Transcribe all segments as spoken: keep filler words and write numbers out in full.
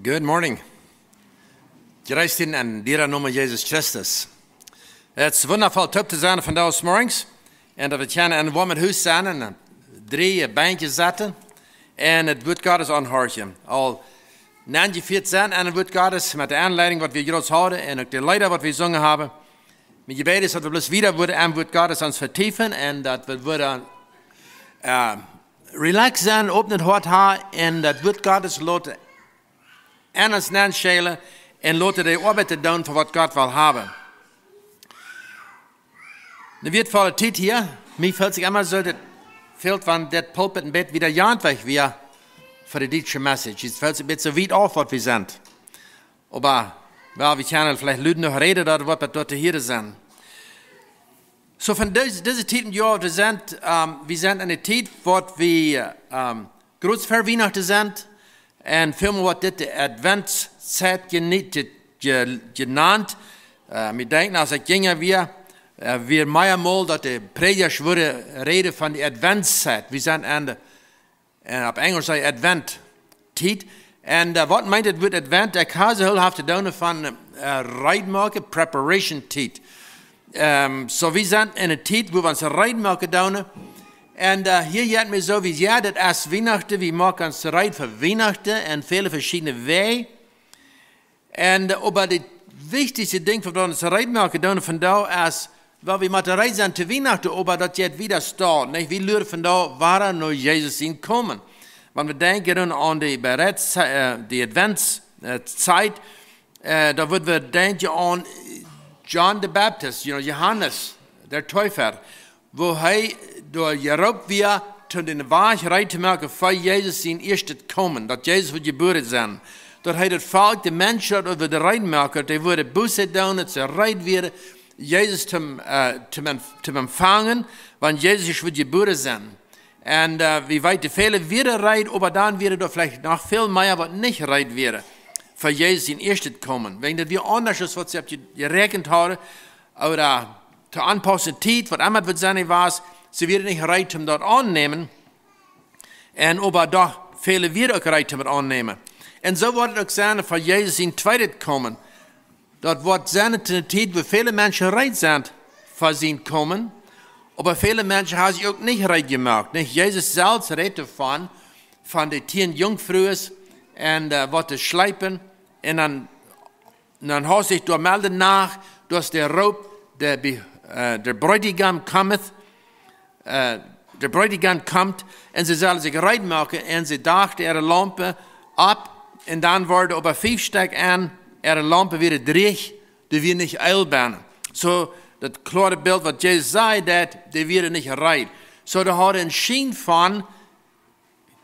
Good morning. Jreist en dien Nomen, Jesus Christus. Et es wundafoll, toop to sennen vondoag zemorjes. Un daut wie kjennen en een woamet Hus sennen, en dree Benkj sitten un daut Wuat Gottes aunhorchen. Aul nenjefieet sennen en daut Wuat Gottes met de Aunleidunk, waut wie jrods hauden, un uk de Leeda, waut wie jesunjen haben. Mien Jebäd es, daut wie bloos wieda wudden aum Wuat Gottes ons vetiefen un daut wie wudden, äh, relaxed sennen, open Hoat haben un daut Wuat Gottes loten en ons nenschälen un loten de Oabeit doonen fa waut Gott well haben. Eene wieetvolle Tiet hia. Mie felt sikj emma soo, daut fält, wan dit Pulpit een bät wieda jant wajch wia fa de dietsche Message. Et felt sikj een bät soo wiet auf, waut wie sent. Oba, well, wie kjennen veleicht lud noch räden, daut woat waut doa to hieren sennen. Soo von dise, dise Tiet em Joa, wie sent, ähm, wie sent en eene Tiet, waut wie, ähm, groot ver Wienachten sent. Un väl mol woat dit de Adventstiet jenie-, je-, je-, jenant. Äh, ekj denkj, aus ekj jinja wia, äh, wia mea mol, daut de Prädjasch wudden räden von de Adventstiet. Wie sent en de, un opp Enjelsch sajcht Advent, Tiet. Un, äh, waut meent daut Wuat Advent? Ekj hab soo väl haft to doonen von, äh, reed moaken, Preparation Tiet. Ähm, soo, wie sent en eene Tiet, wua wie ons reed moaken doonen. Un, äh, hia jeit mie soo, wie, jo, daut es Wienachten, wie moaken ons reed fa Wienachten en väle veschiedne Wäaj. Un, äh, oba daut wichtichste Dinkj, waut wie ons reed moaken doonen vondoag es, well, wie motten reed sennen to Wienachten, oba daut jeit wieda staunt, nich? Wie luaren vondoag wada no Jesus sien Komen. Wan wie denkjen dan aun de Berets-, äh, de Advents-, äh, Tiet, äh, dan wudden wie denkjen aun John de Baptist, you know, Johanes, de Deepa, wua hee doa jeroopt wia, om dän Wajch reed to moaken fa Jesus sien ieeschtet Komen, daut Jesus wudd jebuaren sennen. Daut hee daut Volkj, de Menschen, daut wudd reed moaken, daut dee wudden Buße doonen, daut see reed wieren, Jesus toom, äh, toom em-, toom empfangen, wan Jesus wudd jebuaren sennen. Un, äh, wie weeten, väle wieren reed, oba dan wieren doa veleicht noch väl mea, waut nich reed wieren fa Jesus sien ieeschtet Komen. Wäajen daut wia aundasch, aus waut see opp je-, jeräakjent hauden, ooda to aunpaussende Tiet, waut emma daut wudd sennen, wia, see wieren nich reed, om daut aunnämen. Un oba doch, väle wieren uk reed, om daut aunnämen. Un soo woat et uk sennen fa Jesus sien tweedet Komen. Daut woat sennen en eene Tiet, wua väle Menschen reed sent fa sien Komen, oba väle Menschen haben sikj uk nich reed jemoakt, nich? Jesus selfst rät doavon, von de tieen Junkfrues un, äh, waut dee schleepen. Un dan, dan haud sikj doa melden, no, daut de Roop, de Be-, äh, de Bräutigam cometh, äh, de Bräutigam kjemt, un see sellen sikj reed moaken, un see dochten äare Laumpen opp, un dan worden oba fief Stekj aun äare Laumpen wada dreech, dee wieren nich Eelj bennen. Soo, daut kloare Bilt, waut Jesus säd, daut dee wieren nich reed. Soo, dee hauden een Schien von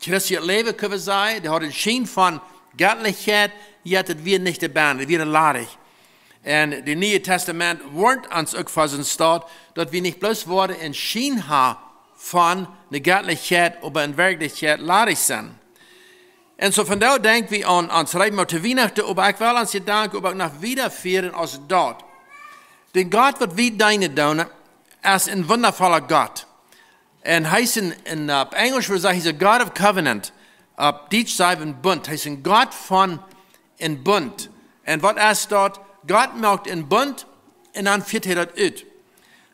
christlichet Läwen, kjenn wie sajen, dee hauden een Schien von Jettlichkjeit, yet daut wia nich de Benne, dee wieren ladich. Un daut Niee Tastament woarnt ons uk fa soon Staut, daut wie nich bloos woaren een Schien haben von de Jettlichkjeit, oba en Werkjlichkjeit ladich sent. Un soo vondoag denkj wie aun ons reed moaken to Wienachten, oba ekj well ons Jedanken oba uk noch wieda fieren aus daut. Dän Gott, waut wie deenen doonen, es een wundafolla Gott. Un hee es een, een, äh, opp Enjelsch wudd sajen, he's a God of covenant. Opp Dietsch saj wie een Bunt. Hee es een Gott von een Bunt. Un waut es daut? Gott moakt een Bunt un dan fieet hee daut ut.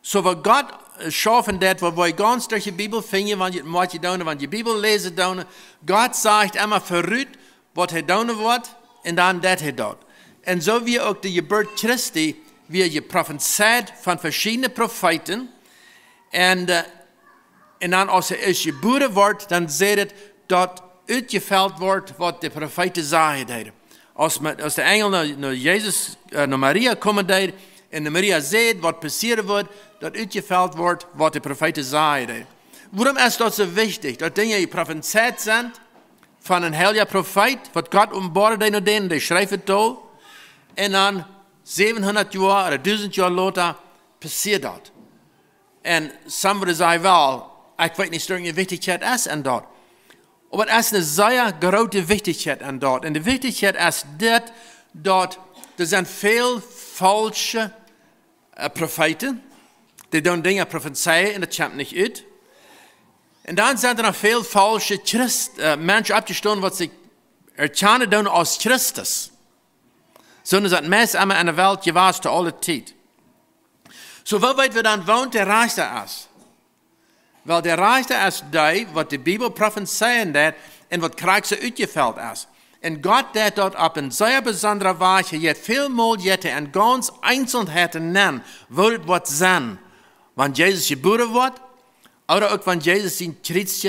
Soo waut Gott, äh, schaufen deit, waut wie gaunz derch de Bibel finjen, wan jie moaken doonen, wan jie Bibel läsen doonen. Gott sajcht emma verut, waut hee doonen woat, un dan deit hee daut. Un soo wia uk de Jeburt Christi, wia jeprofezeit von veschiedne Profeeten. Un, äh, un dan, aus hee ieescht jebuaren woat, dan sajcht et, daut utjefelt woat, waut de Profeeten sajen deeden. Aus me-, aus de Enjel no, no Jesus, äh, no Maria komen deed, un de Maria säd, waut passieren woat, daut utjefelt woat, waut de Profeeten sajen deeden. Wuarom es daut soo wichtich, daut Dinja jeprofezeit sent von een heilja Profeet, waut Gott openboaren deed no dän, dee schreef et doa, un dan säwenhundat Joa ooda dusent Joa lota passieet daut? Un some wudden sajen, well, ekj weet nich, waut de Wichtichkjeit es aun daut. Oba et es eene sea groote Wichtichkjeit aun daut. Un de Wichtichkjeit es dit, daut doa sent väl faulsche, äh, Profeeten, dee doonen Dinja profezeien un daut kjemt nich ut. Un dan sent doa noch väl faulsche Christ-, äh, Menschen oppjestonen, waut sikj erkjanen doonen aus Christus. Soo es daut meist emma enne Welt jewast to aule Tiet. Soo, woo weet wie dan, wäa de Rechta es? Well, de Rechta es dee, waut de Bibel profezeien deed un waut krakjt soo utjefelt es. Un Gott deed daut opp een sea besondra Wajch. Hee jeit väl mol, jeit hee en gaunz Eenzelheiten nenn, woo daut woat sennen, wan Jesus jebuaren woat, ooda uk wan Jesus sien Kjriez,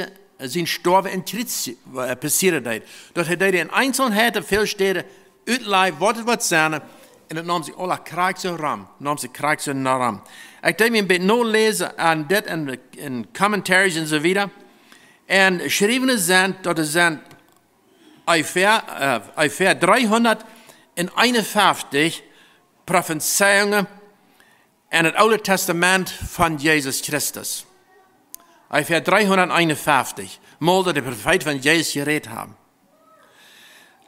sien Stoawen aum Kjriez, äh, passieren deed. Daut hee deed en Eenzelheiten väl Städen utlajen, waut daut woat sennen, un daut neem sikj aula krakjt soo rom, neem sikj krakjt soo rom. Ekj deed mie een bät noläsen aun dit en, en commentaries un soo wieda. Un jeschräwen sent, daut doa sent onjefäa, äh, onjefäa dreehundat eenunfeftich Profezeiungen en daut Oole Tastament von Jesus Christus. Onjefäa dreehundat eenunfeftich mol, daut de Profeeten von Jesus jerät haben.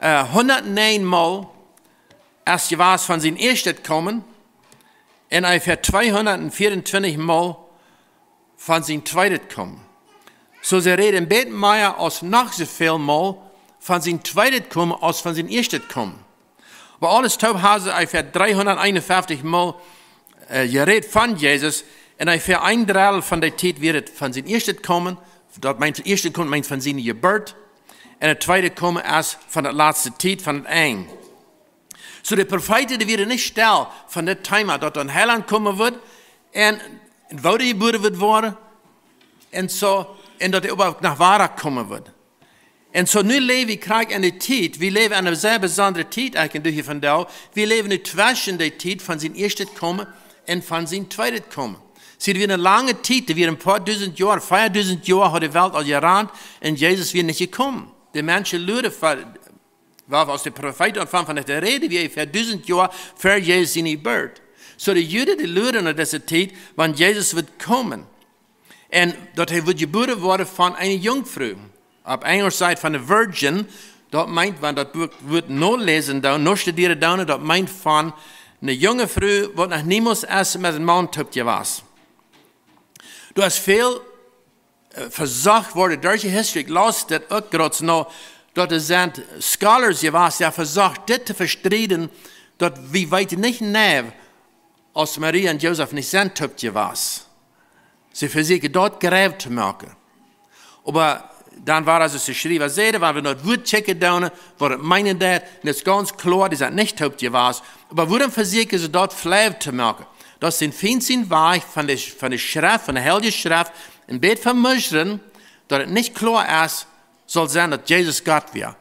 Äh, hundatnäajen mol es jewast von sien ieeschtet Komen un onjefäa tweehundat vieauntwintich mol von sien tweedet Komen. Soo, see räden een bät mea aus noch soo väl mol von sien tweedet Komen aus von sien ieeschtet Komen. Oba aules toop haben see onjefäa dreehundat eenunfeftich mol, äh, jerät von Jesus. Un onjefäa een Drettel von de Tiet wia et von sien ieeschtet Komen. Daut meent, ieeschtet Komen meent von siene Jeburt. Un daut tweede Komen es von daut latste Tiet, von daut Enj. Soo, de Profeeten, dee wieren nich stell von dit Thema, daut een Heilaunt komen wudd un, un woo hee jebuaren wudd woaren un soo, un daut hee äwahaupt noch wada komen wudd. Un soo nu läw wie krakjt en de Tiet, wie läwen en eene sea besondre Tiet, ekj un du hia vondoag. Wie läwen nu tweschen de Tiet von sien ieeschtet Komen un von sien tweedet Komen. See, daut wia eene lange Tiet, daut wia een poa dusent Joa, veadusent Joa haud de Welt aul jerant un Jesus wia nich jekomen. De Menschen luaden ver-, Wiels aus de Profeeten aunfungen von daut to räden, wia veadusent Joa ver Jesus siene Jeburt. Soo de Juden, dee luaden no dise Tiet, wan Jesus wudd komen. Un daut hee wudd jebuaren woaren von eene Junkfru. Opp Enjlisch sajcht von eene virgin, daut meent, wan daut Wuat, Wuat noläsen doonen, nostudieren doonen, daut meent von eene junge Fru, waut noch niemols es met een Maun toop jewast. Doa es väl äh, vesocht worden derch de history, ekj laus daut uk krakjt nu, daut doa sent scholars jewast, dee vesocht dit to vestrieden, daut wie weeten nich nau, aus Maria un Josef nich sent toop jewast. See vesieekjen daut jrod to moaken. Oba dan wia, aus de Schriewa säd, wan wie no daut Wuat kjikjen doonen, waut et meenen deed, un et es gaunz kloa, dee sent nich toop jewast. Oba wuarom vesieekjen see daut flau to moaken? Daut es een fiena Wajch von de, von de Schreft, von de Heilje Schreft, een bät vemuschren, daut et nich kloa es, saul sennen, daut Jesus Gott wia.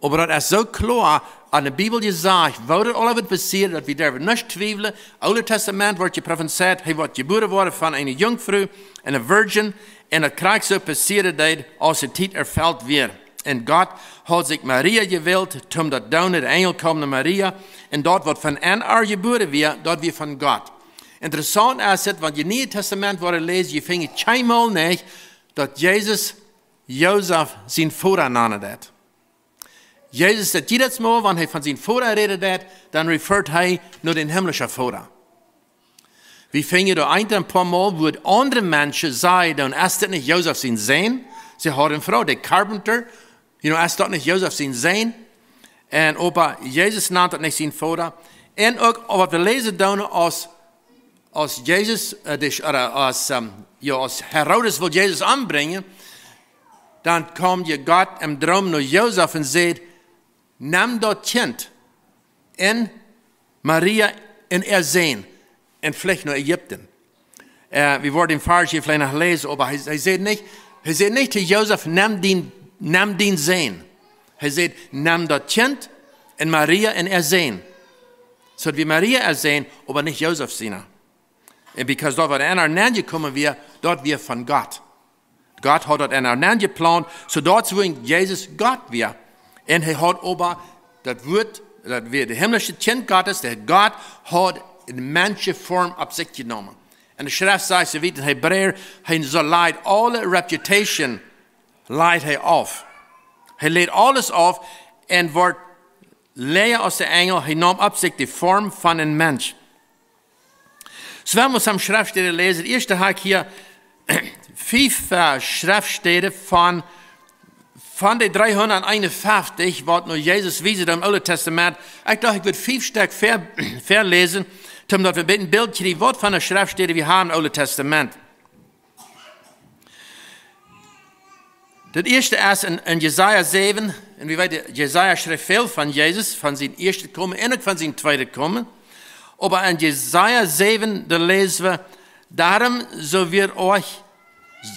Oba daut es soo kloa aun de Bibel jesajcht, woo daut aules woat passieren, daut wie doa nich twiewlen. Oole Tastament woat jeprofezeit, hee woat jebuaren woaren von eene Junkfru, eene virgin, un daut krakjt soo passieren deed, aus de Tiet erfelt wia. Un Gott haud sikj Maria jewält, om daut to doonen, de Enjel kjeem no Maria, un daut, waut von ar jebuaren wia, daut wia von Gott. Interessaunt es et, wan jie Niee Tastament woaren läsen, jie finjen kjeenmol nich, daut Jesus Josef sien Voda nanen deed. Jesus sajcht jiedet Mol, wan hee von sien Voda räden deed, dan referiet hee no dän himlischen Voda. Wie finjen doa een poa Mol, wua aundre Menschen sajen, dan es daut nich Josef sien Sän. See hauden eene Fru, de carpenter, you know, es daut nich Josef sien Sän. Un oba Jesus nant daut nich sien Voda. Un uk, waut wie läsen doonen, aus aus Jesus, äh, de, ooda aus, ähm, jo, aus Herodes wull Jesus ombrinjen, dan kjeem je Gott em Droom no Josef un säd: "Nem daut Kjint un Maria un äa Sän un flich no Ägipten." Äh, wie woaren dän Varsch hia veleicht noch läsen, oba hee, hee säd nich, hee säd nich to Josef: "Nem dien, nem dien Sän." Hee säd: "Nem daut Kjint un Maria un äa Sän." Soo daut wia Maria äa Sän, oba nich Josef siena. Un because daut, waut en ar nenjekomen wia, daut wia von Gott. Gott haud daut en ar nenjeplaunt, soo daut wua Jesus Gott wia. Un hee haud oba daut Wuat, daut wia daut himlische Kjint Gottes, daut Gott haud eene Menschenform opp sikj jenomen. Un de Schreft sajcht, soo wiet en Hebräa, hee leet aule reputation, leet hee auf. Hee leet aules auf un wort leeja aus de Enjel, hee neem opp sikj de Form von een Mensch. Soo, wie motten Schreftstäden läsen. Ieescht hab ekj hia fief, äh, Schreftstäden von, Von de dreehundat eenunfeftich, waut nu Jesus wiesen deed em Oolen Testament, ekj docht, ekj wudd fief Stekj ver-, verläsen, om daut wie een bät een Bilt kjrieen, waut fa Schreftstäden wie haben em Oolen Testament. Daut ieeschte es en, en Jesaja säwen, un wie weeten, Jesaja schrift väl von Jesus, von sien ieeschtet Komen un uk von sien tweedet Komen. Oba en Jesaja säwen, doa läsen wie: "Darum, so wird euch,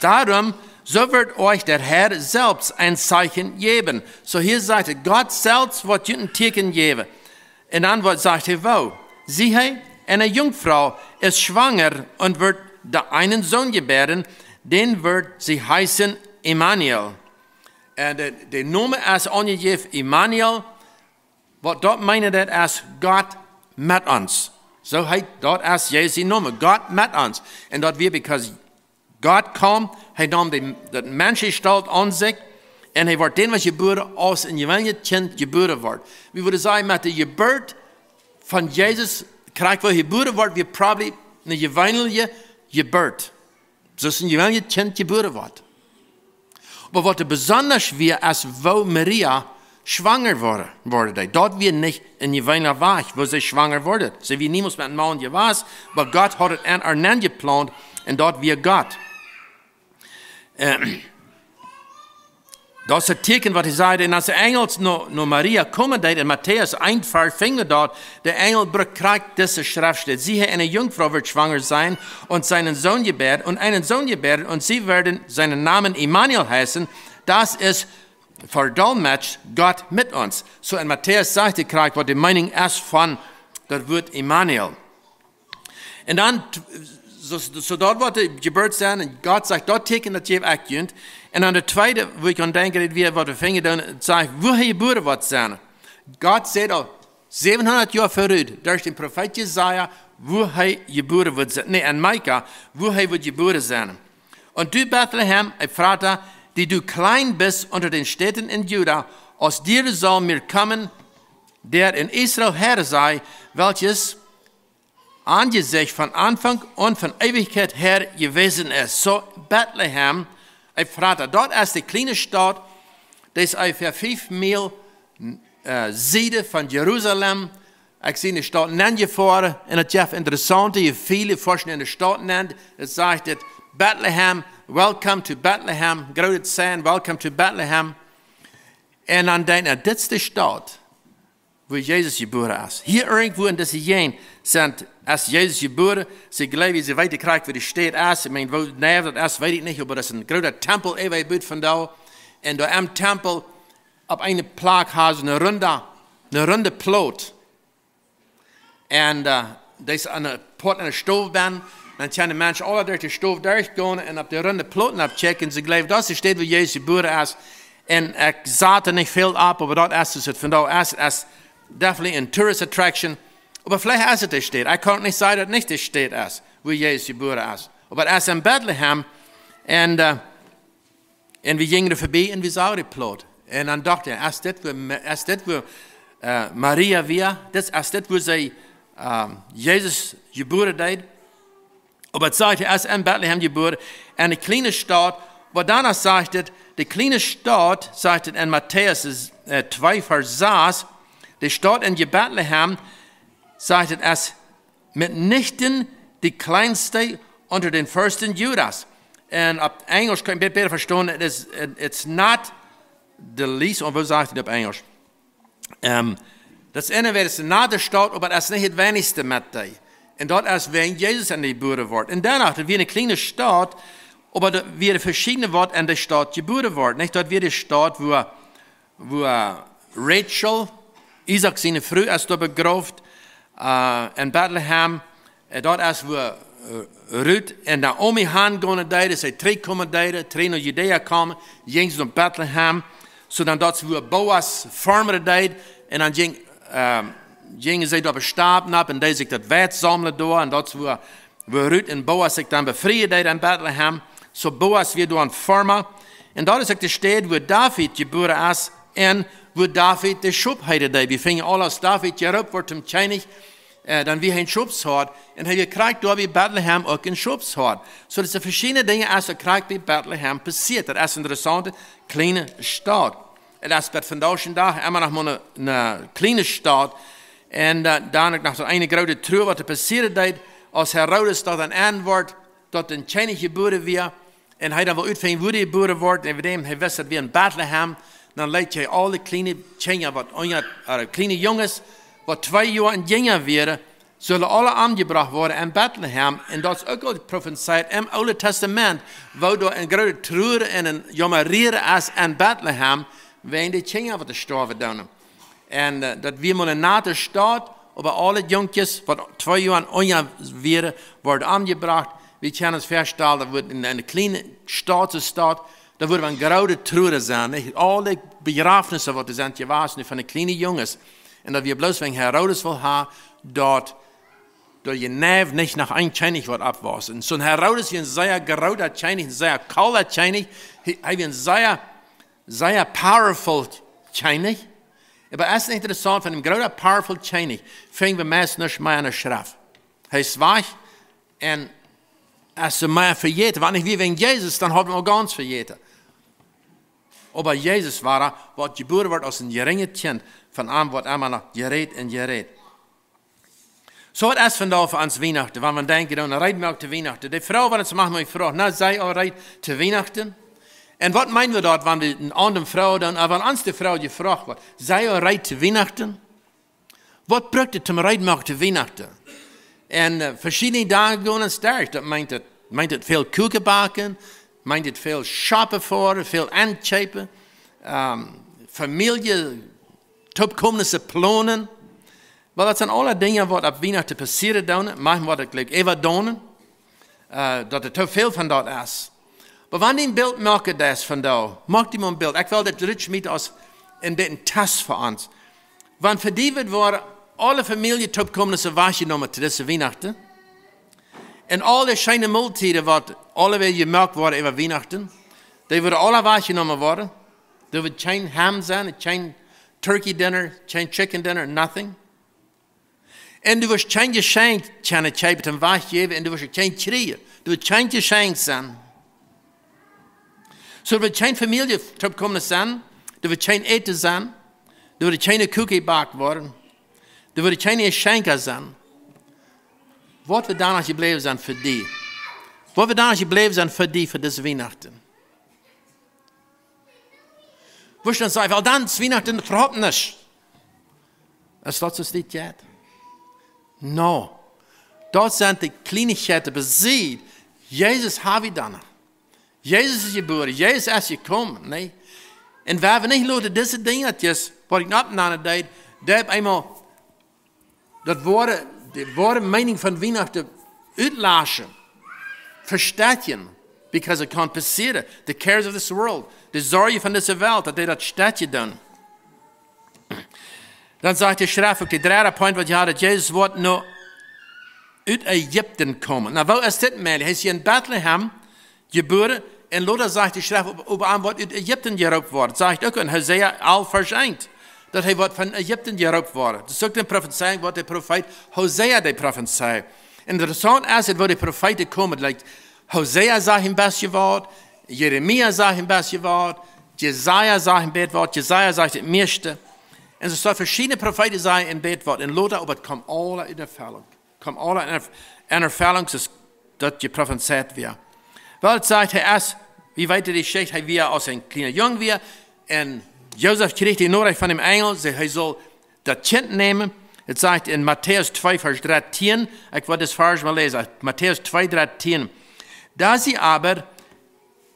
darum, so wird euch der Herr selbst ein Zeichen geben." Soo hia sajcht hee, Gott selfst woat junt een Tieekjen jäwen. Un dan woat, sajcht hee, woo? "Siehe, eine Jungfrau ist schwanger und wird da einen Sohn gebären, den wird sie heißen Immanuel." Un de, de Nomen es aunjejäft Immanuel, waut daut meent, daut es Gott met ons. Soo heet, daut es Jesus sien Nomen, Gott met ons. Un daut wia, because Gott kjeem, hee neem de, de Menschengestalt aun sikj un hee wort dan waut jebuaren, aus een jeweenlichet Kjint jebuaren wort. Wie wudden sajen, met de Jeburt von Jesus, krakjt woo hee jebuaren wort, wia probably eene jeweenliche Jeburt. Soo aus een jeweenlichet Kjint jebuaren wort. Oba waut doa besonda wia, es woo Maria schwanger worden, worden deed. Daut wia nich een jeweenlicha Wajch, woo see schwanger worden. See wia niemols met een Maun jewast, oba Gott haud et aun äa nenjeplaunt un daut wia Gott. Ähm, daut es daut Tieekjen, waut hee säd. Un aus de Enjel no, no Maria komen deed, en Matäus eent, Varsch, finj wie daut, de Enjel brukt krakjt dise Schreftstäd: "Siehe, eine Jungfrau wird schwanger sein und seinen Sohn gebären, und einen Sohn gebären, und sie werden seinen Namen Immanuel heißen." Daut es verdolmetscht: Gott met ons. Soo en Matäus sajcht hee krakjt, waut de Meenunk es von daut Wuat Immanuel. Un dan, t-, soo, soo daut woat de Jeburt sennen, un Gott sajcht, daut Tieekjen, daut jäw ekj junt. Un dan daut tweede, woo ekj aun denkj, daut wia, waut wie finjen doonen, daut sajcht, woo hee jebuaren woat sennen. Gott säd aul säwenhundat Joa verut, derch dän Profeet Jesaja, woo hee jebuaren woat sennen. Nä, en Mika, woo hee woat jebuaren sennen. "Und du, Bethlehem Efrata, die du klein bist unter den Städten in Juda, aus dir soll mir kommen, der in Israel Herr sei, welches Angesicht von Anfang und von Ewigkeit her gewesen ist." Soo, Bethlehem Efrata, daut es de kjliene Staut, dee es onjefäa fief Miel, äh, Sieden von Jerusalem. Ekj sie en de Staut nenjefoaren un et jeft interessaunte Jefeelen, woo see en de Staut nenn. Et sajcht et: "Bethlehem, welcome to Bethlehem." Grootet Sign: "Welcome to Bethlehem." Un dan denkjt eena, dit es de Staut, wua Jesus jebuaren es. Hia irjentwua en dise Jäajent sent, es Jesus jebuaren. See jleewen, see weeten krakjt, wua de Staut es. Ekj meen, woo nau daut es, weet ekj nich, oba daut es een groota Tempel, äwa jebut von doa. Un doa em Tempel, opp eene Plakj hauden see eene runde, eene runde Plot. Un, äh, daut es aun de Poat enne Stow bennen. Dan kjennen de Menschen aula derch de Stow derchgonen un opp de runde Plot aufkjikjen. See jleewen, daut es de Staut, wua Jesus jebuaren es. Un ekj sach nich väl opp, oba daut es, es et von doa es, es definitely a tourist attraction. Oba veleicht es et de Staut. Ekj kaun nich sajen, daut et nich de Staut es, wua Jesus jebuaren es. Oba et es en Bethlehem. Un, äh, un wie jinjen doa verbie un wie sagen de Plot. Un dan docht ekj, es dit wua, es dit wua, äh, Maria wia? Dit, es dit wua see, ähm, Jesus jebuaren deed? Oba et sajcht, hee es en Bethlehem jebuaren, en de kjliene Staut. Oba dan sajcht et, de kjliene Staut, sajcht et en Matäus, äh, twee Varsch sas, de Staut en Bethlehem, sajcht et, es mitnichten die kleinste unter den Fürsten Judas. Un opp Enjlisch kaun eena bäta vestonen, it is, it, it's not the least, ooda woo sajcht et opp Enjlisch? Ähm, daut es eene, wäa es nä de Staut, oba daut es nich daut weinichste met dee. Un daut es, wäa Jesus en de Jeburt woat. Un doano, daut wia eene kjliene Staut, oba doa wieren veschiedne, waut en de Staut jebuaren worden. Nich, daut wia de Staut, wua wua Rachel, Isaak siene Fru, es doa begroft, äh, en Bethlehem. Äh, daut es wua, äh, Ruth un Naomi hangonen deeden, see trigjkomen deeden, trigj no Judäa komen, jinjen see no Bethlehem. Soo dan daut es wua Boas foarmen deed, un dan jinj, ähm, jinjen see doa bie Staup nopp un deeden sikj daut Weit saumlen doa, un daut es wua wua Ruth un Boas sikj dan befrieen deeden en Bethlehem. Soo Boas wia doa een Foarma. Un daut es uk de Städ, wua David jebuaren es un wua David de Schop heeden deed. Wie finjen aul, aus David jeroopt wort toom Kjennich, Äh, dan wia hee een Schopshoad. Un hee wia krakjt doa bie Betlehem uk een Schopshoad. Soo daut sent veschiedne Dinja, aus daut krakjt bie Betlehem passieet. Daut es eene interessaunte kjliene Staut. Daut es bat vondoag dän Dach emma noch mau eene, eene kjliene Staut. Un, äh, dan uk noch soo eene groote Trua, waut doa passieren deed, aus Herodes daut dan aunwort, daut een Kjennich jebuaren wia. Un hee dan wull utfinjen, wua dee jebuaren wort. Un wäajen hee wist, daut wia en Betlehem. Dan leet hee aule kjliene Kjinja, waut unja, äh, kjliene Junges, waut twee Joa un jinja wieren, sullen aule omjebrocht woaren en Betlehem. Un daut es uk aul profezeit em Oole Tastament, woo doa eene groote Trua un eene Jaumarieren es en Betlehem, wäajen de Kjinja, waut doa stoawen doonen. Un, äh, daut wia mau eene nate Staut, oba aule Junkjes, waut twee Joa un unja wieren, worden omjebrocht. Wie kjennen ons väastalen, daut wudd en eene kjliene Staut, soo Staut, daut wudd eene groote Trua sennen, nich? Aule Bejrafnisse, waut doa sent jewast, nu von de kjliene Junges. Un daut wia bloos wäajen Herodes wull haben, daut doa jeneiw nich noch een Kjennich wudd oppwaussen. Soo een Herodes wia een sea groota Kjennich, een sea kolda Kjennich. Hee, hee wia een sea, sea powerful Kjennich. Oba es nich interessaunt, von een groota powerful Kjennich finj wie meist nuscht mea en de Schreft. Hee es wajch un es soo mea vejäten. Wan nich wia wäajen Jesus, dan haud wie am aul gaunz vejäten. Oba Jesus wia, waut jebuaren wort aus een jerinjet Kjint, von am woat emma noch jerät un jerät. Soo, waut es vondoag fa ons Wienachten, wan wie denkjen aun reed moaken to Wienachten? De Froag, wan ons macht, mie froagt, na, sie aul reed to Wienachten? Un waut meenen wie doa, wan wie eene aundre Froag doonen, oba wan ons de Froag jefroagt woat, sie aul reed to Wienachten? Waut brukt et om reed moaken to Wienachten? Un, äh, veschiedne Dinja gonen ons derch. Daut meent et, meent et väl Kuaken backen, meent et väl shoppen foaren, väl enkjeepen, ähm, Famielje, Toopkomnisse plonen. Well, daut sent aule Dinja, waut opp Wienachten passieren doonen, maunchmol woat et jlikj äwadoonen, äh, daut et too väl von daut es. Oba wan du een Bilt moaken deist vondoag, moak die mau een Bilt. Ekj well dit rutschmieten aus een bät een Test fa ons. Wan fa die wudd woaren aule Famielje-Toopkomnisse wajchjenomen to dise Wienachten, un aule scheene Moltieden, waut aulewäajen jemoakt worden äwa Wienachten, dee wudden aule wajchjenomen woaren. Doa wudd kjeen ham sennen, kjeen turkey dinner, kjeen chicken dinner, nothing. Un du wurscht kjeen Jeschenkj kjennen kjeepen toom wajchjäwen, un du wurscht kjeen kjrieen. Doa wudd kjeen Jeschenkj sennen. Soo, doa wudd kjeen Famielje-Toopkomnis sennen, doa wudd kjeen Äten sennen, doa wudd kjeene Kuaken jebackt woaren, doa wudden kjeene Jeschenkja sennen. Waut wudd dan noch jebläwen sennen fa die? Waut wudd dan noch jebläwen sennen fa die, fa dise Wienachten? Wurscht dan sajen, well, dan es Wienachten äwahaupt nuscht. Es daut soo, aus dit jeit? No. Daut sent de Kjleenichkjeiten, oba see, Jesus hab wie dan noch. Jesus es jebuaren, Jesus es jekomen, nä? Un wan wie nich loten dise Dinja, waut ekj noch nanen deed, dee opp eemol daut woare, de woare Meenunk von Wienachten utlaschen, vestäakjen, because et kaun passieren. The cares of this world, de Sorjen von dise Welt, daut dee daut stäakjen doonen. Dan sajcht de Schreft uk, de dredde Punkt, waut hee haud, daut Jesus woat no ut Ägipten komen. Na, woo es dit mäajlich? Hee es hia en Betlehem jebuaren, un lota sajcht de Schreft, opp, opp am woat ut Ägipten jeroopt woaren. Sajcht uk en Hosea alf Varsch eent, daut hee woat von Ägipten jeroopt woaren. Daut es uk de Profezeiunk, waut de Profeet Hosea dee profezeit. Interessaunt es et, woo de Profeeten komen, like, Hosea sajcht een bät waut, Jeremia sajcht een bät waut, Jesaja sajcht een bät waut, Jesaja sajcht daut mieeschte. Un soo veschiedne Profeeten sajen een bät waut, un lota, oba et kjemt aula en Erfellunk. Kjemt aula en Erf-, en Erfellunk, soo aus daut jeprofezeit wia. Well, et sajcht, hee es, wie weeten de Jeschicht, hee wia aus een kjliena Jung wia, un Josef kjrieech de Norecht von däm Enjel, säd, hee saul daut Kjint nämen. Et sajcht en Matäus twee, Varsch dartieen, ekj well dit Varsch mol läsen, Matäus twee, dartieen. Da sie aber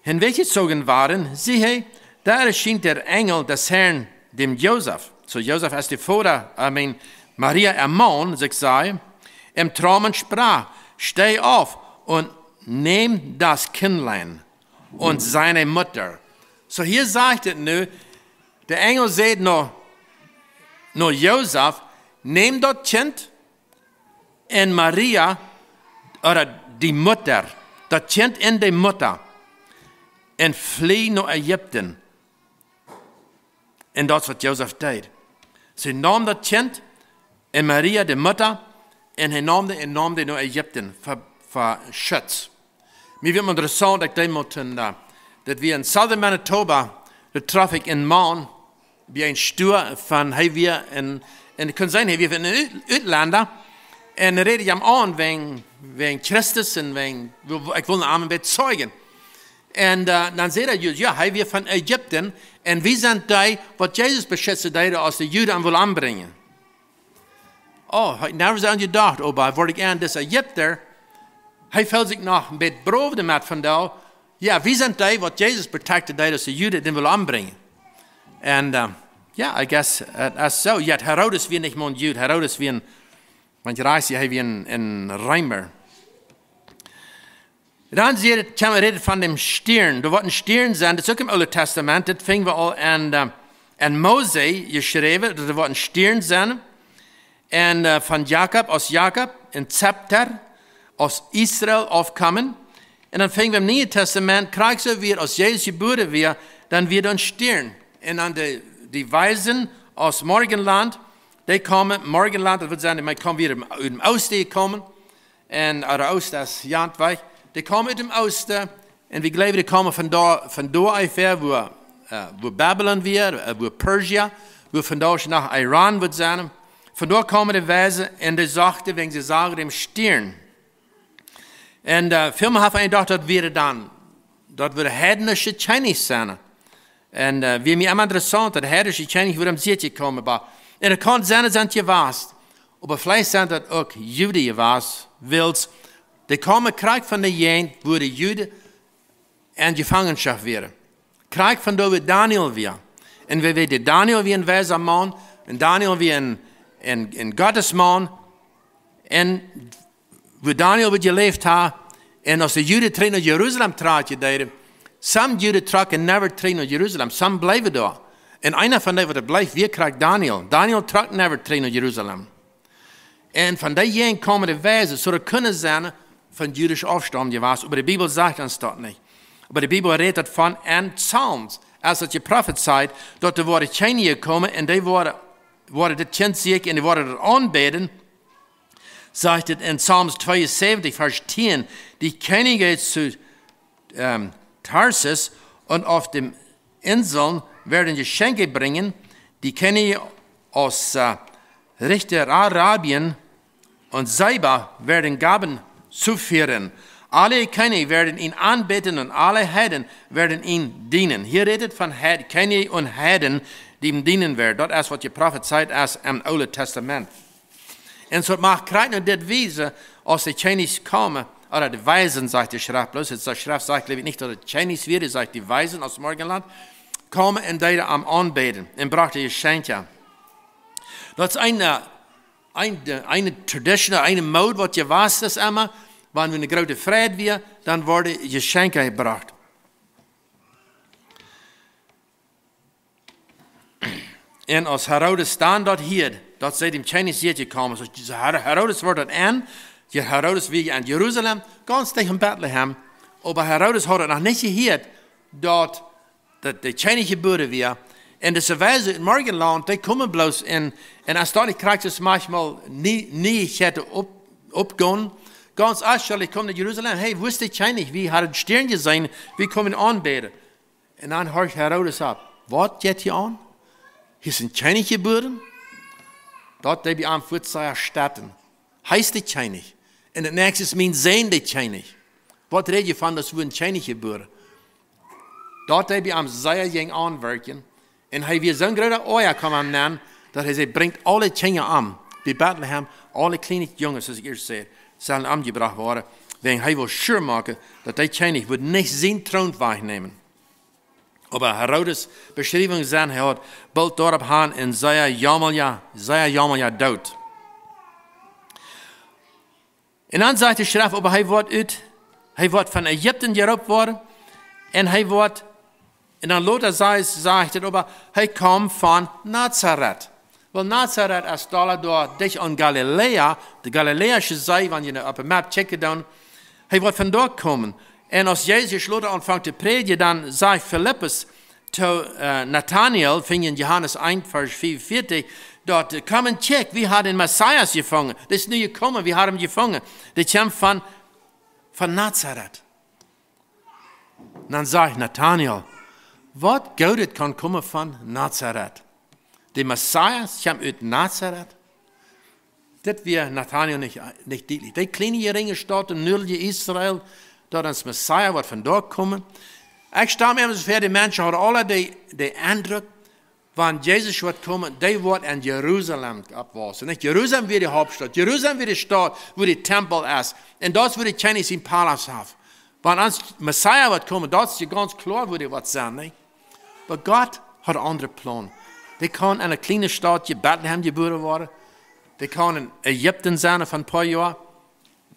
hinweggezogen waren, siehe, da erschien der Engel des Herrn dem Josef. Soo Josef es de Voda, I mean, Maria äa Maun, sikj säd, im Traum und sprach: Steh auf und nimm das Kindlein und seine Mutter. Soo hia sajcht et nu, de Enjel säd no, no Josef: Nemm daut Kjint un Maria, ooda de Mutta, daut Kjint un de Mutta, un flie no Ägipten. Un daut es waut Josef deed. See naum daut Kjint un Maria, de Mutta, Un hee neem dee un neem dee no Ägipten fa, fa Schutz. Mie wia interessaunt, ekj deed mol, daut wia en Southern Manitoba, doa trof ekj en Maun bie een Stua von, hee wia en, un ekj kunn seenen, hee wia en Ut-, Utlenda. Un räd ekj am aun wäajen, wäajen Christus un wäajen, ekj wull am een bät zeijen. Un dan säd hee: Jo, hee wia von Ägipten. Un wie sent dee, waut Jesus beschutzen deeden, aus de Juden am wullen ombrinjen. Oh, ekj haud never aun jedocht, oba wort ekj aun, dis Ägipta, hee feelt sikj noch een bät brow doamet von doa. Jo, wie sent dee, waut Jesus protecten deeden, aus de Juden dän wullen ombrinjen. Un jo, I guess, daut es soo. Jo, Herodes wia nich mol een Jud. Herodes wia een, wan ekj rajcht sie, hee wia een, een Reema. Dan säd et, kjeem, räd et von däm Stiern. Doa woat een Stiern sennen, daut es uk em Oolen Tastament, daut finjen wie aul en, en Mose jeschräwen, daut doa woat een Stiern sennen. Un von Jakob, aus Jakob, een Zepter, aus Israel Aufkommen. Un dan finjen wie em Nieen Tastament, krakjt soo aus Jesus jebuaren wia, dan wia doa een Stiern. Un dan de, de Weisen aus Morgenland, dee kaumen, Morgenland, daut wudd sennen, dee kaumen wada ut däm Oosten jekomen. Un, ä, Oosten es jant wajch. Dee kaumen ut däm Oosten. Un wie jleewen, dee kaumen von doa, von doa ungefäa, wua, ä, wua Babylon wia, ä, wua Persia, wua vondoag noch Iran wudd sennen. Von doa kaumen de Weisen un dee sochten, wäajen see sagen däm Stiern. Un, ä, väl mol haft eena jedocht, daut wia dan, daut wia de heidnische Kjennich sennen. Un, ä, wia mie emma interessaunt, daut heidnische Kjennich wia em Sied jekomen, oba, un et kaun sennen, daut sent jewast. Oba veleicht sent daut uk Juden jewast, wiels dee kaumen krakjt von de Jäajent, wua de Juden en Jefangenschoft wieren. Krakjt von doa, wua Daniel wia. Un wie weeten, Daniel wia een weisa Maun, un Daniel wia een, een, een Gottesmaun, un wua Daniel wia jeläft haud, un aus de Juden trigj no Jerusalem trakjen deeden, some Juden trocken never trigj no Jerusalem, some bleewen doa. Un eena von dee, waut bleef, wia krakjt Daniel. Daniel trock never trigj no Jerusalem. Un von dee Jäajent kaumen de Weisen, soo daut kunnen sennen von jüdischem Aufstaum jewast, oba de Bibel sajcht ons daut nich. Oba de Bibel rät doavon en Psalms, aus daut jeprofezeit, daut doa woaren Kjennichs komen un dee woaren, woaren dit Kjint sieekjen un dee woaren daut aunbäden, sajcht et en Psalms tweeunsäwentich, Varsch tieen: Die Könige zu, ähm, Tarsis und auf den Inseln werden Geschenke bringen, die Könige aus, äh, Richterarabien und Seba werden Gaben zuführen. Alle Könige werden ihn anbeten und alle Heiden werden ihm dienen. Hia rät et von Heid-, Könige un Heiden, dee am dienen woaren. Daut es, waut jeprofezeit es em Oolen Tastament. Un soo daut mach krakjt no dit wiesen, aus de Kjennichs kaumen, ooda de Weisen, sajcht de Schreft, bloos de Schreft sajcht, jleew ekj, nich, daut et Kjennichs wieren, sajcht de Weisen aus Morgenland, kaumen un deeden am aunbäden un brochten Jeschenkja. Daut es eene, eene, eene Tradition, eene Mood, waut jewast es emma, wan doa eene groote Freid wia, dan worden Jeschenkja jebrocht. Un aus Herodes dan daut hieed, daut see däm Kjennichs Sied jekomen, soo Her-, Herodes wort daut en, jo, Herodes wia en Jerusalem, gaunz dicht aun Betlehem, oba Herodes haud daut noch nich jehieet, daut, daut de Kjennich jebuaren wia. Un dise Weisen ut Morgenland, dee komen bloos en, un aus daut nich krakjt es, mauncheenmol nie, nie jehieet opp, oppgonen. Gaunz oft sell ekj komen no Jerusalem: Hey, wua es de Kjennich? Wie haben dän Stiern jeseenen, wie komen aunbäden. Un dan horcht Herodes opp: Waut jeit hia aun? Hia es een Kjennich jebuaren? Daut deed bie am fuaz sea stonen. Hee es de Kjennich. Un daut näakjste es: Mien Sän de Kjennich. Waut räd jie von, daut woat een Kjennich jebuaren? Daut deed bie am sea jäajen aunwerkjen. Un hee wia soon groota Oaja, kaun maun nanen, daut hee säd: Brinjt aule Kjinja om. Bie Betlehem, aule kjliene Junges, soo aus ekj ieescht säd, sellen omjebrocht woaren. Wäajen hee wull sure moaken, daut de Kjennich wudd nich sienen Troon wajchnämen. Oba Herodes Beschriewunk sent, hee haud boolt doaropp aun een sea jaumalicha, sea jaumalicha Doot. Un dan sajcht de Schreft, oba hee woat ut, hee woat von Ägipten jeroopt woaren. Un hee woat, un dan lota sajcht, sajcht et, oba hee kjemt von Nazaret. Well, Nazaret es doa, doa dicht aun Galiläa, de Galiläische See, wan jie opp de Map checken dan. Hee woat von doa komen. Un aus Jesus lota aunfangt to prädjen, dan sajcht Filippus, to äh, Nathanael, finjen en Johanes eent, Varsch vea un vieetich, daut: "Komm un kjikj, wie haben dän Messias jefungen. Dee es nu jekomen, wie haben am jefungen. Dee kjemt von, von Nazareth." Dan sajcht Nathanael: "Waut Goodet kaun komen von Nazareth? De Messias kjemt ut Nazareth?" Dit wia Nathanael nich, nich dietlich. Dee kjliene jerinje Staut em nordlichen Israel, daut een Messias woat von doa komen. Ekj stal mie emma väa, de Menschen hauden aule dän, dän Endruck, wan Jesus woat komen, dee woat en Jerusalem oppwausen. Nich? Jerusalem wia de Hauptstaut. Jerusalem wia de Staut, wua de Tempel es. Un daut es, wua de Kjennich sien Palaust haft. Wan ons Messias woat komen, daut es je gaunz kloa, wua dee woat sennen, nich? Oba Gott haud een aundren Plon. Dee kaun en een kjlienet Stautje Betlehem jebuaren woaren. Dee kaun en Ägipten sennen fa een poa Joa.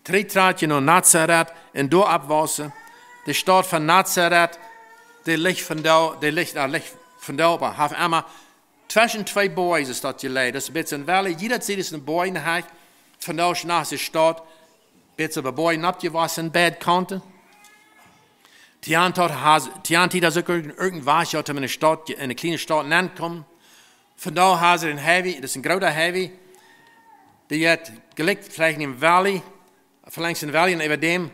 Trigj trakjen no Nazareth un doa oppwausen. De Staut von Nazareth, dee licht vondoag, dee licht, äh, licht vondoag, oba haft emma tweschen twee Boaj es daut jeläajen. Daut es een bät een Valley, jieda Sied es een Boaj, een Hecht. Vondoag es noch de Staut, bät opp de Boaj oppjewossen, beid Kaunten. Tiant haud, has-, Tiant haud uk irjent, irjent waut, haud hee en de Staut, en de kjliene Staut nenkomen. Vondoag haben see een Highway, daut es een groota Highway. Dee jeit jlikj veleicht en een Valley, veleicht en een Valley, un äwa däm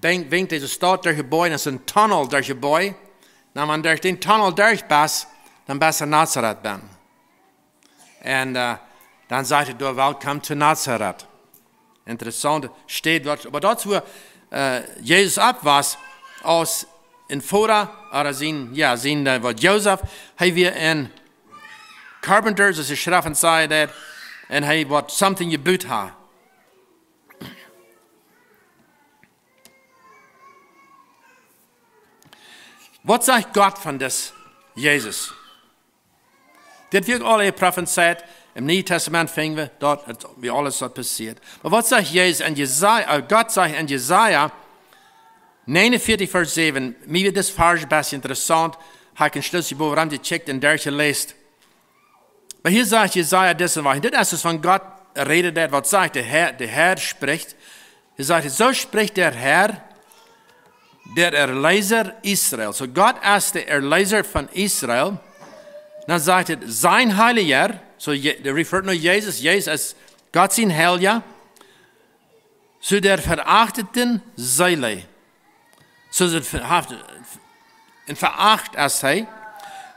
win-, winjt dise Staut derch de Boaj, daut es een Tunnel derch de Boaj. Na, wan derch dän Tunnel derch best, dan best en Nazareth bennen. Un äh, dan sajcht hee doa: "Welcome to Nazareth." Interessaunt, steit doa. Oba daut es, wua äh, Jesus oppwos, aus een Voda, ooda sien, jo, sien, äh, waut Josef, hee wia een Carpenter, soo aus de Schreft sajcht, un hee woat something jebut haben. Waut sajcht Gott von dis Jesus? Dit wia aul jeprofezeit. Em Nieen Tastament finj wie daut, et, woo aules daut passieet. Oba waut sajcht Jesus en Jesaja, äh, Gott sajcht en Jesaja negenunvieetich, Varsch säwen. Mie wia dis Varsch een bät interessaunt. Hab ekj een Stootje bowen jecheckt un doa jeläsen. Oba hia sajcht Jesaja dise Woarheit. Dit es, waut von Gott rät, daut waut sajcht, de Herr, de Herr spricht. Hee sajcht: "So spricht der Herr, der Erlöser Israel." Soo Gott es de Erlöser von Israel. Dan sajcht hee: "Sein Heiliger", soo Je-, dee referiert no Jesus, Jesus es Gott sien Heilja, "zu der verachteten Seele." Soo es et verhaft, un veracht es hee,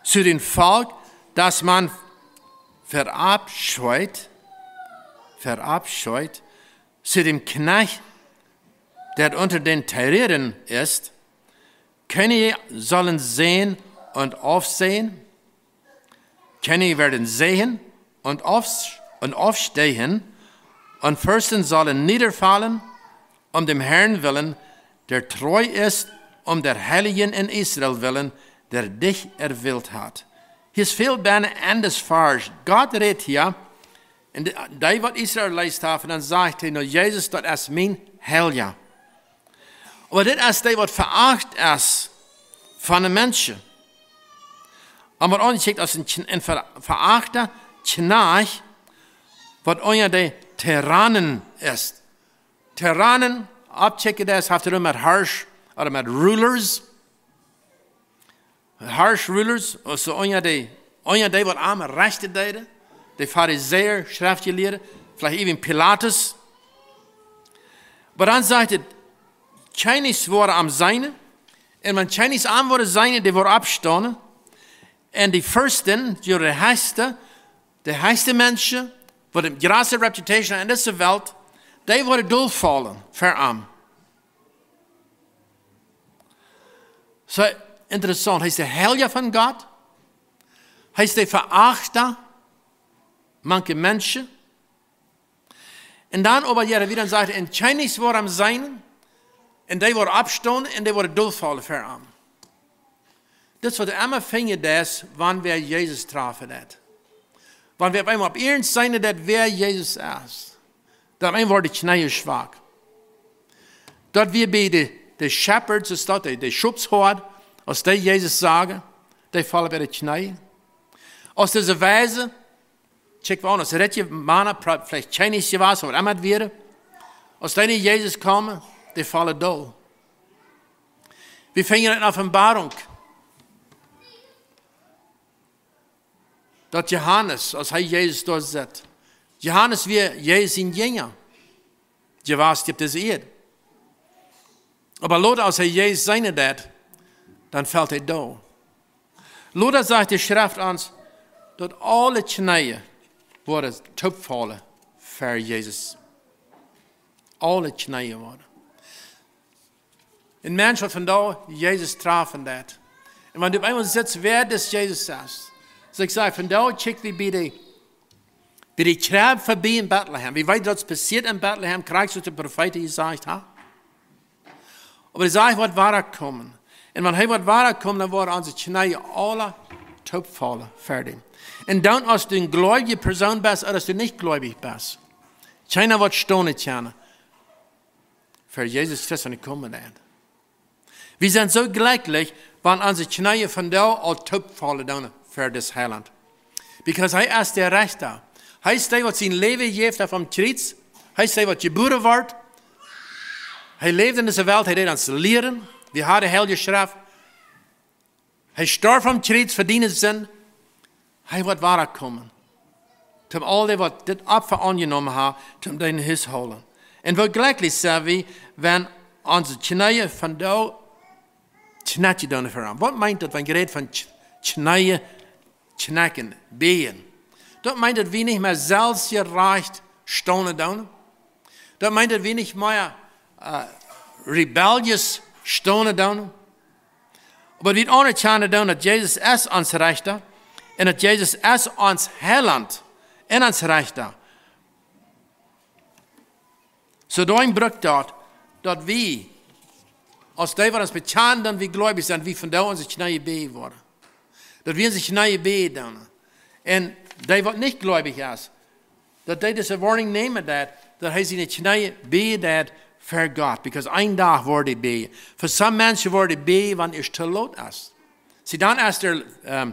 "zu dem Volk, das man verabscheut, verabscheut, zu dem Knecht, der unter den Tieren ist. Könige sollen sehen und aufsehen, Könige werden sehen und aufs-, und aufstehen, und Fürsten sollen niederfallen um dem Herrn willen, der treu ist, um der Heiligen in Israel willen, der dich erwählt hat." Hia es väl benne en dis Varsch. Gott rät hia, un dee, dee waut Israel erleest haft, un dan sajcht hee: "No, Jesus, daut es mien Heilja." Oba dit es dee, waut veracht es von de Menschen. Un waut aunjekjikjt aus een Kn-, een ver-, verachten Kjnajcht, waut unja de Tyrannen es. Tyrannen, aufjekjikjt es, haft hee met Harsch, ooda met rulers. Harsch rulers, aulsoo unja dee, unja dee waut aum Rajcht deeden, de Farisäa, Schreftjelieede, veleicht even Pilatus. Oba dan sajcht et: "Kjennichs woaren am seenen." Un wan Kjennichs am woaren seenen, dee woaren oppstonen. Un de Fürsten, jo, de hechste, de hechste Menschen, waut de jratste reputation en dise Welt, dee woaren dolfaulen fa am. Soo interessaunt. Hee es de Heilja von Gott. Hee es de Verachten mank de Menschen. Un dan oba hia wada sajcht hee: "Un Kjennichs woaren am seenen, un dee woaren oppstonen, un dee woaren dolfaulen fa am." Dit es waut wie emma finjen, daut wan wie Jesus trafen, daut, wan wie opp eemol opp ieernst seenen, daut wäa Jesus es, dan opp eemol woaren de Kjneeen schwak. Daut wia bie de, de shepherds, es daut, de, de Schopshoad, aus dee Jesus sagen, dee faulen bie de Kjneeen. Aus dise Weise, kjikj wie aun, aus ritje Mana, pra-, veleicht Kjennichs jewast, waut emma et wia, aus dee no Jesus kjeemen, dee faulen dol. Wie finjen en Openboarunk, daut Johanes, aus hee Jesus doa sitt, Johanes wia Jesus sien Jinja, jewast opp dise Ieed. Oba lota, aus hee Jesus seenen deed, dan felt hee dol. Lota sajcht de Schreft ons, daut aule Kjneeen woaren toopfaulen ver Jesus. Aule Kjneeen woaren. Een Mensch, waut vondoag Jesus trafen deed. Un wan du opp eemol sitst, wäa dis Jesus es. Soo ekj saj, vondoag kjikj wie bie de, bie de Kjrebb verbie en Betlehem. Wie weeten, daut passieet en Betlehem, krakjt soo aus de Profeet jesajcht haud. Oba hee sajcht, waut woat komen. Un wan hee woat komen, dan woaren onse Kjneeen aule toopfaulen ver am. Un dan, aus du eene gleubje Persoon best, ooda aus du nich gleubich best, kjeena woat stonen kjennen ver Jesus Christus, wan hee komen woat. Wie sent soo jlekjlich, wan onse Kjneeen vondoag aul toopfaulen doonen ver dän Heilaunt. Because hee es de Rechta. Hee es dee, waut sien Läwen jeef opp däm Kjriez. Hee es dee, waut jebuaren wort. Hee läwd en dise Welt, hee deed ons lieren. Wie hauden de Heilje Schreft. Hee storf aum Kjriez fa diene Sind. Hee woat wada komen. Toom aul dee, waut dit Opfa aunjenomen haben, toom dän Hus hoolen. Un woo jlekjlich sent wie, wan onse Kjneeen vondoag kjnakjen doonen ver am. Waut meent daut, wan jie räden von Kj-, Kjneeen kjnakjen, bäden? Daut meent, daut wie nich mea selfstjerajcht stonen doonen. Daut meent, daut wie nich mea, äh, rebellious stonen doonen. Oba wie aunerkjanen doonen, daut Jesus es ons Rechta un daut Jesus es ons Heilaunt un ons Rechta. Soo doaromm brukt daut, daut wie, aus dee, waut ons bekjanen, daut wie gleubich sent, wie vondoag onse Kjneeen bäden woaren. Daut wie onse Kjneeen bäden doonen. Un dee, waut nich gleubich es, daut dee dise warning nämen deit, daut hee siene Kjneeen bäden deit ver Gott. Because een Dach woat hee bäden. Fa some Menschen woat hee bäden, wan et to lot es. See, dan es de, ähm,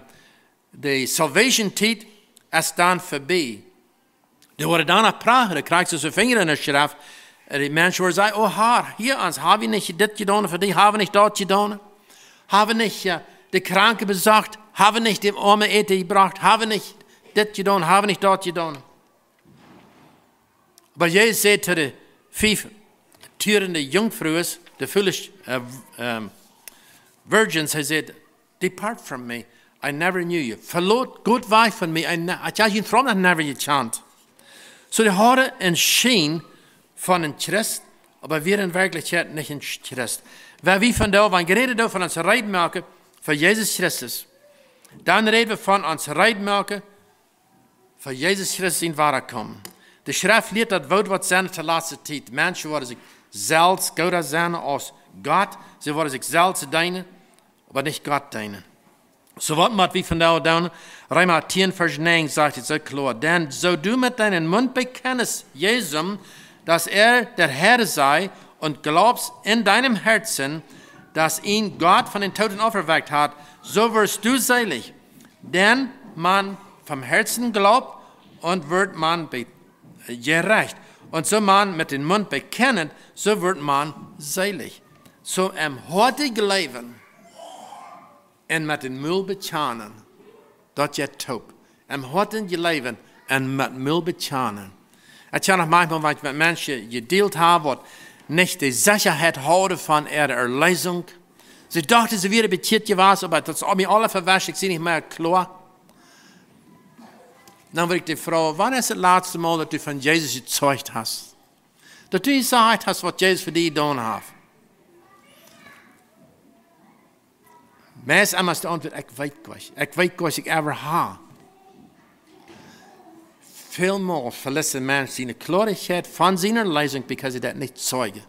de Salvation Tiet es dan verbie. Dee woaren dan noch prachen, dee kjrieen soo Finja enne Schreft. Un de Menschen woaren sajen: "O Herr, hia ons, hab wie nich dit jedonen fa die, hab wie nich daut jedonen? Hab wie nich, äh, de Kranke besocht, hab wie nich däm Oamen Äten jebrocht, hab wie nich dit jedonen, hab wie nich daut jedonen?" Oba Jesus säd to de fief tuerende Junkfrues, de foolish, äh, ähm, virgins, hee säd: "Depart from me, I never knew you." Velot, got wajch von mie, ekj ne-, ekj hab junt noch never jekjant. Soo, dee hauden een Schien von een Christ, oba wieren en Werkjlichkjeit nich een Christ. Wan wie vondoag, wan wie räden doa von ons reed moaken fa Jesus Christus, dan räden wie von ons reed moaken fa Jesus Christus sien Wadakomen. De Schreft lieet, daut woat waut sennen de latste Tiet. Menschen woaren sikj selfst jrata sennen aus Gott. See woaren sikj selfst deenen, oba nich Gott deenen. Soo waut mott wie vondoag doonen? Reema tieen Varsch näajen sajcht et soo kloa: "Denn so du mit deinem Mund bekennst, Jesus, dass er der Herr sei, und glaubst in deinem Herzen, dass ihn Gott von den Toten auferweckt hat, so wirst du selig. Denn man vom Herzen glaubt und wird man be-, gerecht. Und so man mit dem Mund bekennt, so wird man selig." Soo em Hoaten jleewen un met dän Mul bekjanen, daut jeit toop. Em Hoaten jleewen un met Mul bekjanen. Ekj hab noch maunchmol, wan ekj met Menschen jedealt hab, waut nich de Sechaheit hauden von äare Erlösung. See dochten, see wieren bekjieet jewast, oba daut es aul mie aules vewascht, ekj sie nich mea kloa. Dan wudd ekj dee froagen: "Wanea es daut latste Mol, daut du von Jesus jezeugd hast? Daut du jesajcht hast, waut Jesus fa die jedonen haft?" Meist emma es de Auntwuat: "Ekj weet nich. Ekj weet nich, ekj ever hab." Välmol veleicht een Mensch siene Kloarheit von siene Erlösung, because hee daut nich zeugd.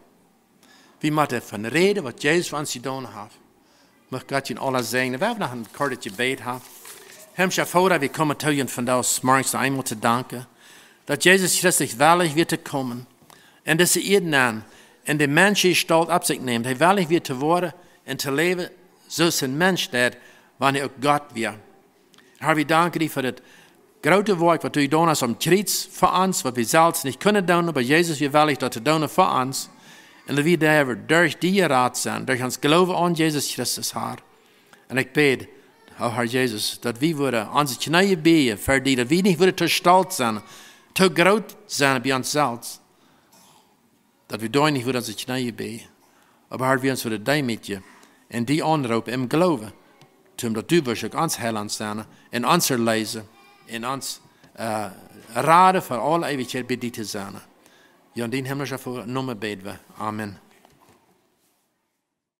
Wie motten von räden, waut Jesus fa ons jedonen haft. Mucht Gott junt aule säajnen. Wie haben noch een kortet Jebäd haben. Himmlischa Voda, wie komen to junt vondoag zemorjes noch eemol to danken, daut Jesus Christus wellich wia to komen en dise Ieed nenn, un de Menschengestault opp sikj nemt. Hee wellich wia to woaren un to läwen, soo aus een Mensch deed, wan hee uk Gott wia. Herr, wie danken die fa daut groote Woakj, waut du jedonen hast aum Kjriez fa ons, waut wie selfst nich kunnen doonen, oba Jesus wia wellich daut to doonen fa ons. Un daut wie doaderch die jerat sent, derch ons Gloowen aun Jesus Christus, Herr. Un ekj bäd, O Herr Jesus, daut wie wudden onse Kjnees bäjen fa die, daut wie nich wudden too stolt sennen, too groot sennen bie ons selfst, daut wie doa nich wudden onse Kjnees bäjen, oba Herr, wie ons wudden deemootjen un die aunroopen em Gloowen, toom daut du wurscht uk ons Heilaunt sennen un ons Erleesa un ons Rada fa aule Eewichkjeit bie die to sennen. Jo, en dien himmlischen Nomen bäd wie. Amen.